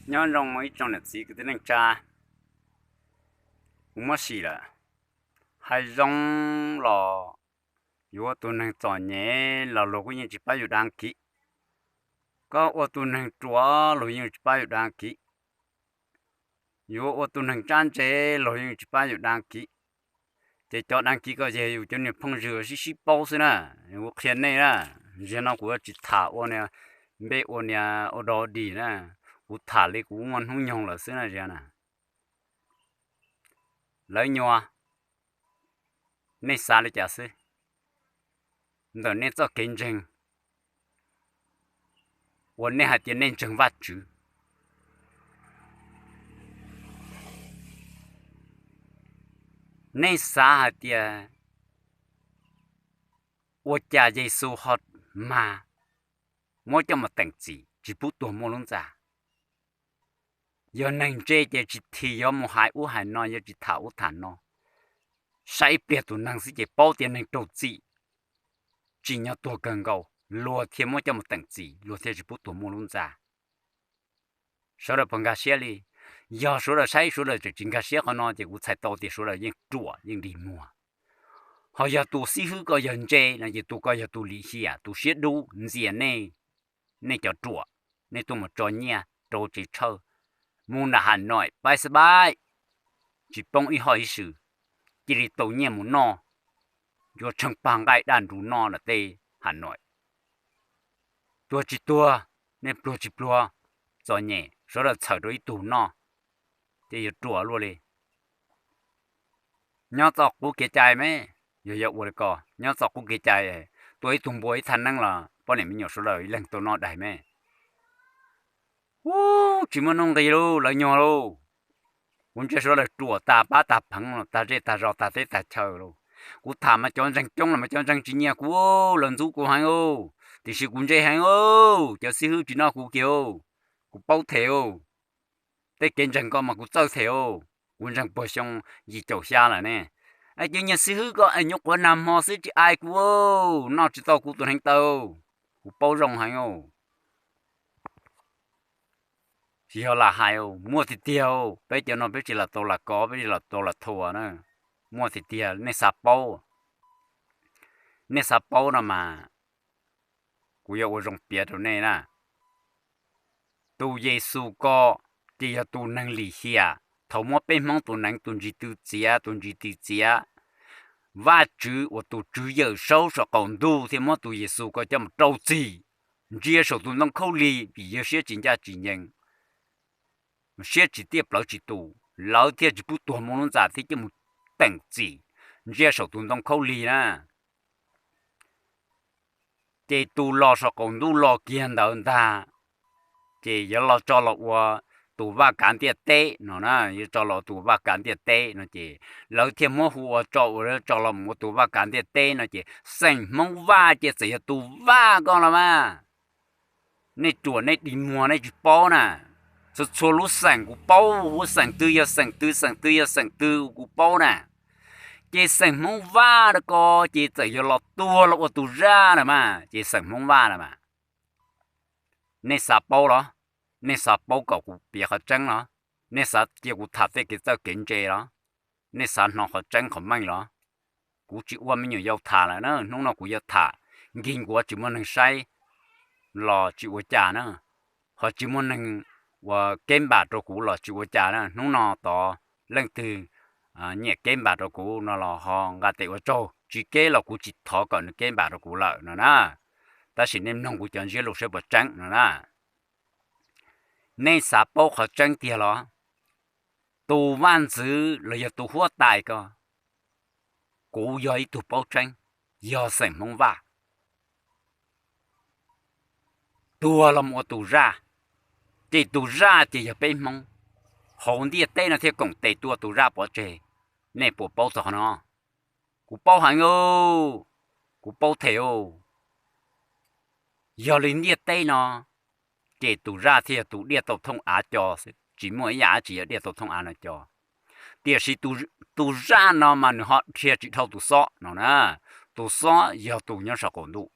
Nyob zoo ib tsoom niam txiv kwv tij neej tsa, kuv muab sim lawm. Hais zoo los yuav ua tus neeg txom nyem los luag kuj yeej tsis pab yus dag kiv. Koj ua tus neeg ruam luag yeej tsis pab yus dag kiv. Yuav ua tus neeg tsab ntse luag yeej tsis pab yus dag kiv. Ces cov dag kiv ko ces yus cov niag phooj ywg sib sib paub xwb na. Kuv qhia nej na, ziag no kuv yuav tsis tham ua niag npe ua niag ua dog ua dig na. Kuv tham li kuv muaj hnub nyoog lawm xwb na ziag na. Lawv nyuag, nej xav li cas xwb? Ntawm nej txoj kev ntseeg uas nej hais tias nej ntseeg Vajtswv, nej xav hais tias ua cas Yexus ho mag muab coj mus teem txim tsis pub tuag muaj lub ntxa? Yog neeg ntse ces tsis thim yuav mus hais ub hais no, yuav tsis tham ub tham no. Saib ib pliag tus neeg xwb ces paub tias neeg raug txim, tsim nyog tuag kawg nkaus luag thiaj muab coj mus teem txim, luag thiaj tsis pub tuag muaj lub ntxa. Sawv daws puas nkag siab li? Yog sawv daws saib sawv daws tseem tsis nkag siab qhov no ces kuv txhais tau tias sawv daws yeej ruam yeej dig muag. Ho yog tus xib hwb ko yog ntse no ces tus ko yog tus lim hiam tus siab dub ntxias nej, nej cov ruam, nej tuaj mus tso nyiaj rau tsev tshawj, mus nram Has Noim paib xab paib, tsis poob ib hoj ib sw, cia li tau nyiaj mus noj, yuav tsheej pag nqaij daj nrus noj nram tej Has Noim. Tuag tsis tuag, nej pluag tsis pluag, txom nyem sawv daws txhawm rau ib tug noj, ces yuav ruam luaj li. Nyob txoj qub kev cai me, yog yog ua li ko nyob txoj qub kev cai, tua ib tug npua ib thaj neeb los poj niam me nyuam sawv daws ib leeg tau noj daig me. Ub, tsis muaj nuj nqis lauj, lawv nyuag lauj. Kuv ntsia sawv daws ruam tag pab tag pheev los tag zej tag zos tag teb tag chaw lauj. Kuv tham mas cov ntseeg coob los mas cov ntseeg tsis nyiam kuv, lawv ntxub kuv heev lauj. Tiam sis kuv ntse heev lauj, cov xib hwb tsis noj kuv kiag lauj. Kuv paub them lauj. Tej kev ntseeg ko mas kuv txawj them lauj. Kuv ntseeg puag xyoo yim caum xya lawm ne. Cov niag xib hwb ko es nyuam qhuav nag hmo xwb tsis ai kuv, noj tsis tau kuv tus hneev taw. Kuv paub zoo heev lauj. Tsis yog lam hais, muaj tiag tiag, peb cov no peb tsis lam tau lam kov, peb tsis lam tau lam thuam na. Muaj tiag tiag, nej xav paub, nej xav paub no mas kuv yuav ua zoo piav rau nej na. Tus Yexus ko ces yog tus neeg lim hiam thaum muab peb Hmoob tus neev tus ntsis tw txiav tus ntsis tw txiav. Vajtswv uas tus tswv yawm saub saum qaum ntuj thiaj muab tus Yexus ko coj mus rau txim ntsia saum tus ntoo khaub lig vim yawg siab tsis ncaj tsis ncees, siab tsis tiaj plawv tsis tus, lawv thiaj tsis pub tuag muaj lub ntxa thiab coj mus teem txim ntsia saum tus ntoo khaub lig na. Ces tus los saum qaum ntuj los kiag ntawd ntag, ces yuav los tso los ua tus vaj kav ntiaj teb no na, yuav tso los ua tus vaj kav ntiaj teb no ces lawv thiaj muab hu ua tso ua tso los ua tus vaj kav ntiaj teb no ces xeem Hmoob Vaj ces txawm yog tus Vaj ko los mas. Nej ruam nej dig muag nej tsis paub na. Txhua txhua lub xeem kuv paub, lub xeem twg yog xeem twg, xeem twg yog xeem twg kuv paub na. Ces xeem Hmoob Vaj ko ces txawm yog los tuag los ua tus zaj na mas ces xeem Hmoob Vaj na mas. Nej xav paub los? Nej xav paub kom kuv piav qhov tseeb los? Nej xav cia kuv tham tej kev txawj kev ntse los? Nej xav hnov qhov tseeb qhov meej los? Kuv tsis ua me nyuam yaus tham lawm na, hnub no kuv yuav tham nkig nkuav tsis muaj neeg saib los tsis ua cas na, ho tsis muaj neeg ua keb npam rau kuv los tsis ua cas na. Hnub no tod leej twg nyiam keb npam rau kuv no los ho nqa tes ua tsaug, tsis keb los kuv tsis thov kom nws keb npam rau kuv lawm no na. Tab sis nej mloog kuv cov ntsiab lus saib puas tseeb no na. Nej xav paub qhov tseeb tiag los? Tus vaj ntxwv los yog tus huab tais ko, kuv yog ib tug paub tseeb, yog xeem Hmoob Vaj. Tuag los mus ua tus zaj, ces tus zaj ces yog peb Hmoob. Hauv ntiaj teb no thiaj koom tes tua tus zaj pov tseg. Nej puas paub txog qhov no? Kuv paub heev, kuv paub them. Yog li ntiaj teb no ces tus zaj thiaj yog tus diaj tau thooj av co xwb, tsis muaj ib yam dab tsi yog diaj tau thooj av no co. Tiam sis tus zaj no mas nws ho dhia tsis dhau tus xob no na. Tus xob yog tus nyob saum qaum ntuj,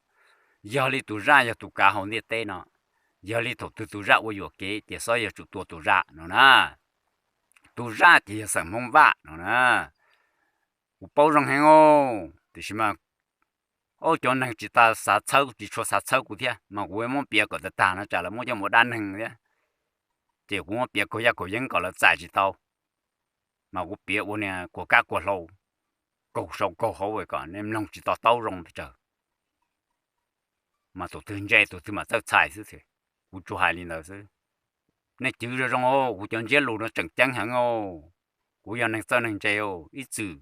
yog li tus zaj yog tus kav hauv ntiaj teb no. Yog li thaum twg tus zaj ua yuam kev ces xob yog tsum tua tus zaj no na. Tus zaj ces yog xeem Hmoob Vaj no na. Kuv paub zoo heev os, tiam sis mas, o, cov neeg tsis tas xav txhawb, tsis tshua xav txhawb kuv thiab mas kuv muab piav kom tag tag no tsam lawv muab coj mus ua dab neeg thiab. Ces kuv muab piav kaug yaj kaug yeeb kom lawv txais tsis tau, mas kuv piav ua niag kuag kab kuag hlau, kaug saum kaug hauv kom nej mloog tsis to taub zoo pes tsawg. Mas tus twg ntse tus twg mam txawj txhais xwb ces kuv tsuas hais li ntawd xwb. Nej cwv zoo zoo, kuv cov ntsiab lus no tseem ceeb heev os. Kuv yog neeg txawj neeg ntse os, ib txwm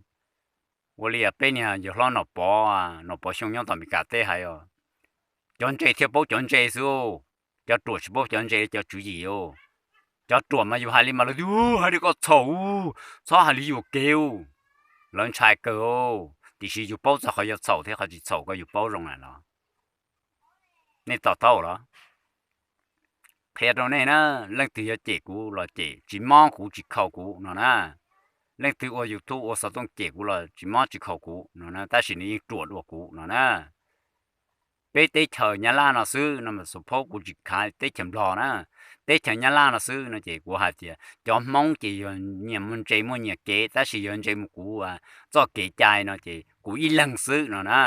ua li peb niag yawg hlob Nom Pov, Nom Pov Xyooj nyob tom Meskas teb hais os, cov ntse thiaj paub cov ntse xwb, cov ruam tsis paub cov ntse cov tswv yim os. Cov ruam mas yus hais li mas lawv tias hais li koj txhaum, txhob hais li yuam kev, lawv ntshai kawg. Tiam sis yus paub txog qhov yuav txhaum thiab qhov tsis txhaum ko yus paub zoo lawm los nej to taub los? Qhia rau nej na, leej twg yuav cem kuv los cem, tsis mob kuv tsis khaus kuv no na. Leej twg ua YouTube ua xov tooj cem kuv los tsis mob tsis khaus kuv no na, tab sis nws yeej ruam dua kuv no na. Peb teb chaws Nyab Laj no xwb no mas xus phaub kuv tsis khav teb chaws Nplog na, teb chaws Nyab Laj no xwb no ces kuv hais tias cov Hmoob ces yog nyias muaj ntse muaj nyias kev, tab sis yog ntse mus kuv txoj kev cai no ces kuv ib leeg xwb no na.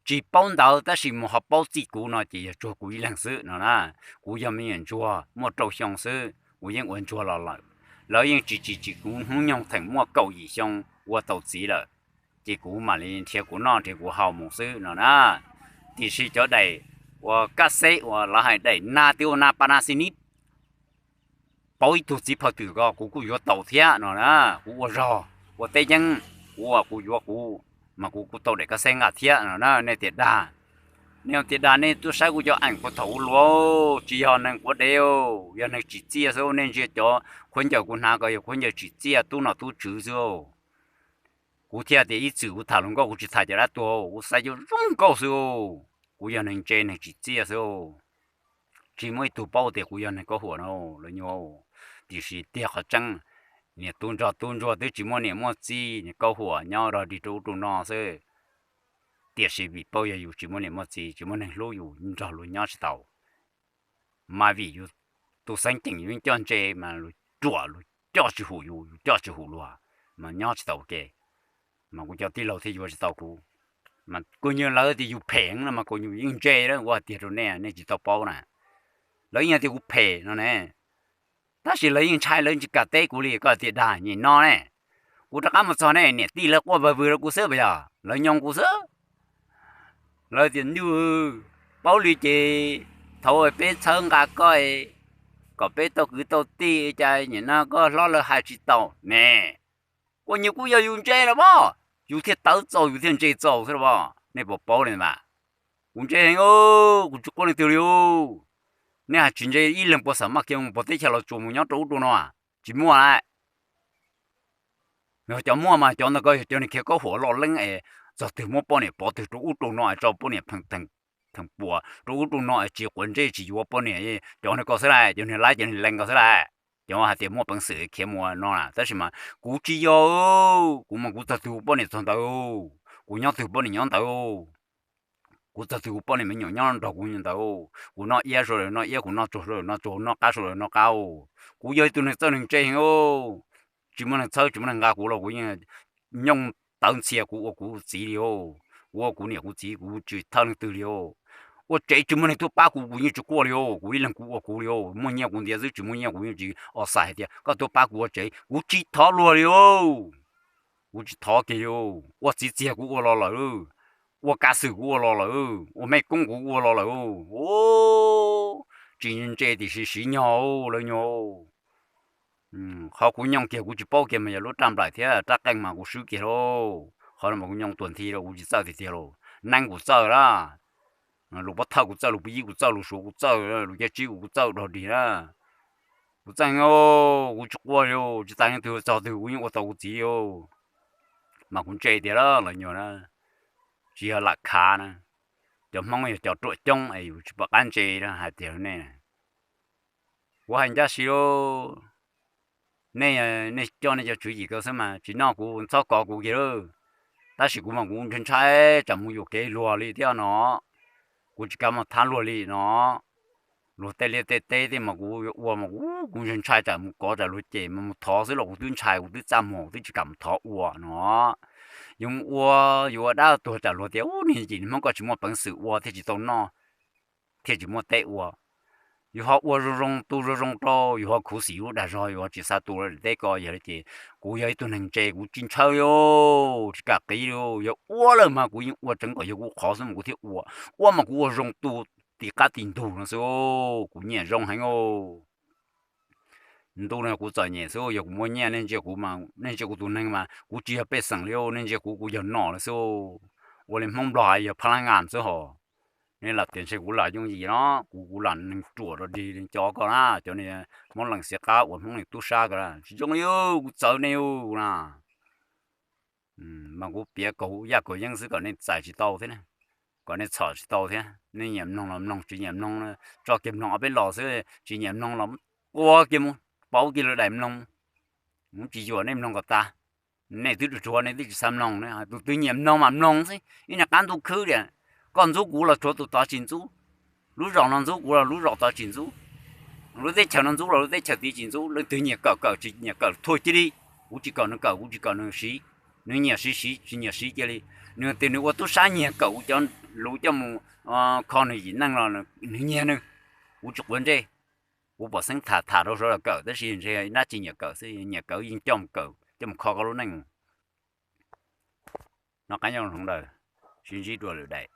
Tsis paub ntawd tab sis mus ho paub txij kuv no ces yog tsuag kuv ib leeg xwb no na. Kuv yog me nyuam ntsuag muaj rau xyoo xwb kuv yeej ua ntsuag los lawm. Lawv yeej tsis tsis tsim kuv hnub nyoog theem muaj kaum yim xyoo ua tau txiv lawm, ces kuv mam li nrhiav kuv noj nrhiav kuv haus mus xwb no na. Tiam sis cov daim uas kab xeb uas lawv hais daim na twb ua na pa na xi nib pauv ib tug txiv phawj twm ko kuv kuj yuav tau thiab no na. Kuv ua zog ua teb yeeb, kuv ua kuv yuav kuv, mas kuv kuj tau daim kab xeb nqa thiab no na. Nej tias dag, nej tias dag nej tuaj saib kuv cov eem puag thaum ub luaj, tsis yog neeg quav dev, yog neeg tsim txiaj xwb. Nej ntsia cov khaub ncaws kuv hnav ko yog khaub ncaws tsim txiaj tub nom tub tswv xwb. Kuv thiaj tias ib txwm kuv tham hluas nkauj kuv tsis tham cov dab tuag, kuv xaiv cov zoo nkauj xwb. Kuv yog neeg ntse neeg tsim txiaj xwb. Tsis muaj ib tug paub tias kuv yog neeg kaub huam no lawv nyuag, tiam sis tiag qhov tseeb, niam tub nrog tub ntsuag twb tsis muaj niam muaj txiv, niag kaub huam nyob rog dig rau ub rau no xwb. Tiam sis vim paub yog yus tsis muaj niam muaj txiv, tsis muaj neeg hlub yus, nrog luag nyob tsis tau. Mas vim yus tus xeeb ceem yus yeej coj ntse, mas luag ruam luag coj tsis hum yus, yus coj tsis hum luag, mas nyob tsis tau ua ke. Mas kuv cov tij laug thiaj yuav tsis tau kuv. Mas kuv nyuag lawv tias yus phem no mas kuv nyuag yeej ntse lawm, kuv hais tiag rau nej, nej tsis tau paub na. Lawv yeej tias kuv phem no ne, tab sis lawv yeej ntshai, lawv tsis kam teb kuv li. Koj tias dag nyim no ne, kuv rov qab mus txog ne, niam tij lawv quaj vawg vwg rau kuv xwb puas yog? Lawv nyoo kuv xwb. Lawv tias ntuj, paub li ces thaum peb txhawb nqa koj kom peb tau kwv tau tij, cas nyim no koj hlob lawv hais tsis tau ne. Kuv nyuag kuj yog yus ntse los mas, yus thiaj tawv txaus, yus thiaj ntse txaus xwb los mas. Nej puas paub li mas? Kuv ntse heev, kuv tsis quaj leej twg li. Nej hais tsis ntse ib leeg puas xam maj khiav mus puag teb chaws Los Tsuas mus nyob rau ub rau no, tsis muaj lawm. Yog cov muaj mas cov ntawd ko yog cov niag khiav kaub huam loj leeb es txog twg muab poj niam pov twg rau ub rau no es tso poj niam theem puas rau ub rau no es tsis quav ntsej tsis yuav poj niam, cov niag ko xwb lauj, cov niag laib cov niag lees ko xwb lauj. Cov hais tias muaj peev xwm khiav mus no na, tab sis mas kuv tsis yog, kuv mas kuv txog twg poj niam txog ntawd, kuv nyob twg poj niam nyob ntawd. Kuv txog twg kuv poj niam me nyuam nyob nrog kuv ntawd. Kuv noj iab sawv daws noj iab, kuv noj tsuag sawv daws noj tsuag, noj qab sawv daws noj qab. Kuv yog ib tug neeg txawj neeg ntse heev, tsis muaj neeg txhawb tsis muaj neeg nqa kuv los kuv yeej nyooj tawv ntxhias kuv ua kuv txiv li os. Kuv ua kuv niam kuv txiv kuv tsis thawj leej twg li os. Ua tsev tsis muaj neeg tuaj pab kuv, kuv yeej tsis quaj li os, kuv ib leeg kuv ua kuv li os. Muaj nyiaj kuv ntiav xwb, tsis muaj nyiaj kuv yeej tsis o xais hais tias koj tuaj pab kuv ua tsev, kuv tsis thov luag li os. Kuv tsis thov kiag li os, ua txiv txiag kuv ua los lawm, ua kav xwm kuv ua los lawm, ua mej koob kuv ua los lawm. Tsis ntse tiam sis siv nyog lawv nyuag. Qhov kuv nyoo kiag kuv tsis paub kiag mas yog lub raj nplaim thiab raj qeej mas kuv swb kiag lauj. Qhov no mas kuv nyoo tuag nthi rau kuv tsis txawj tiag tiag lauj. Neeb kuv txawj lawm, lus pob thawj kuv txawj, lus pub yib kuv txawj, lus suav kuv txawj, lus caj tsib kuv kuv txawj dog dig na. Kuv txawj, kuv tsis quaj li, tsis tas leej twg txog twg kuv yeej ua tau kuv txiv li. Mas kuv ntse tiag lawm, lawv nyuag na, tsis yog lam khav na. Cov Hmoob yog cov ruam coob es yus tsis pom qab ntse hais tiag nej. Kuv hais ncaj si lauj, nej, nej coj nej cov tswv yim ko xwb mas tsis noj kuv txhob kov kuv kiag lauj. Tab sis kuv mas kuv ntshai ntshai tsam mus yuam kev luag li thiab no, kuv tsis kav mus thab luag li no. Luag tej liaj tej teb tej mas kuv yuav ua mas kuv, kuv ntshai tsam mus kov tsam luag cem mas mus thov xwb los kuv twb ntshai, kuv twb txaj muag, kuv twb tsis kam mus thov ua no. Yuav mus ua, yuav ua dab tuag tsam luag tias ub, niag cim niag Hmoob koj tsis muaj peev xwm ua thiaj tsis tau noj, thiaj tsis muaj teb ua. Yus ho ua zoo zoo tu zoo zoo rau, yus ho khuv xim lub dag zog, yus ho tsis xa tus los daim teb ko, yog li ces kuv yog ib tug neeg ntse kuv tsis ntshaw li, tsis kam qiv li. Yog ua lawm mas kuv yeej ua tseev kom yog kuv qhov xwb mas kuv thiaj ua. Ua mas kuv ua zoo tu ti qab ti ntug no xwb, kuv nyiam zoo heev. Ntu no kuv txom nyem xwb, yog kuv muaj nyiaj nej ntsia kuv, nej ntsia kuv tus neeg mas kuv tsis yog pej xeem li, nej ntsia kuv, kuv yog nom lawm xwb. Ua li Hmoob Nplog hais yog phab lab ngas xwb hos. Nej lam tias ntshe kuv lam yooj yim no, kuv, kuv lam neeg ruam rau dig cov ko na, cov Hmoob leej xiv qab uas Hmoob leej tub sab ko na, tsis zoo li, kuv txawv nej na. Mas kuv piav kaum yaj kaum yeeb xwb kom nej txais tsis tau thiab, kom nej txhom tsis tau thiab. Nej nyiam mloog los mloog, tsis nyiam mloog tso kiag mloog ob peb los xwb, tsis nyiam mloog los ua kiag mus, pauv kiag lawv daim mloog. Kuv tsis yuam nej mloog kom tas, nej twb ruam ruam nej twb tsis xav mloog ne. Tus twg nyiam mloog mas mloog xwb, ib niag qab ntuj khwb tias koj ntxub kuv los tshuav tus tod tsis ntxub, lub zos no ntxub kuv los lub zos tod tsis ntxub, lub teb chaws no ntxub los lub teb chaws tid tsis ntxub. Leej twg nyiam kawm kawm, tsis nyiam kawm thuam cia li. Kuv tsis kom nws kawm, kuv tsis kom nws siv. Nws nyiam siv siv, tsis nyiam siv cia li. Nws tias nws ua tub sab nyiag kawm kuv cov lus coj mus kho nws yim neej los nws nyiag nws, kuv tsis quav ntsej. Kuv pom xeeb tham tham rau sawv daws kawm, tab sis ntshe dab tsi nyiam kawm xwb, nyiam kawm yeej coj mus kawm, coj mus kho koj lub neej. Noj qab nyob zoo sawv daws, sib ntsib dua lwm daim.